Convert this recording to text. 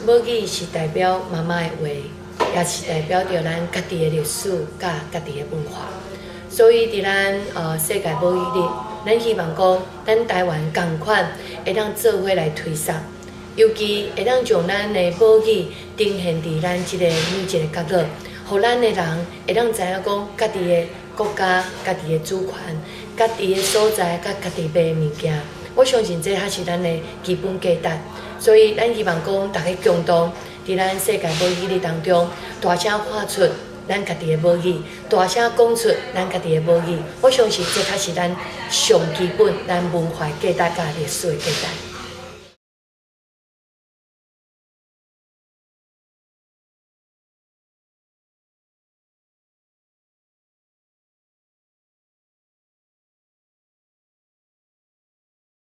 母語是代表媽媽的話，也是代表著咱家己的歷史佮家己的文化。所以佇咱世界母語日，咱希望講，咱台灣仝款會當做伙來推捒，尤其會當將咱的母語呈現佇咱這個每一个角落，予咱的人會當知影講，家己的國家、家己的主權、家己的所在、佮家己買的物件。我相信這才是咱的基本價值。所以，咱希望講，逐家共同佇咱世界母語日當中，大聲喊出咱家己的母語，大聲講出咱家己的母語。我相信這才是咱上基本、咱文化價值佮歷史的價值。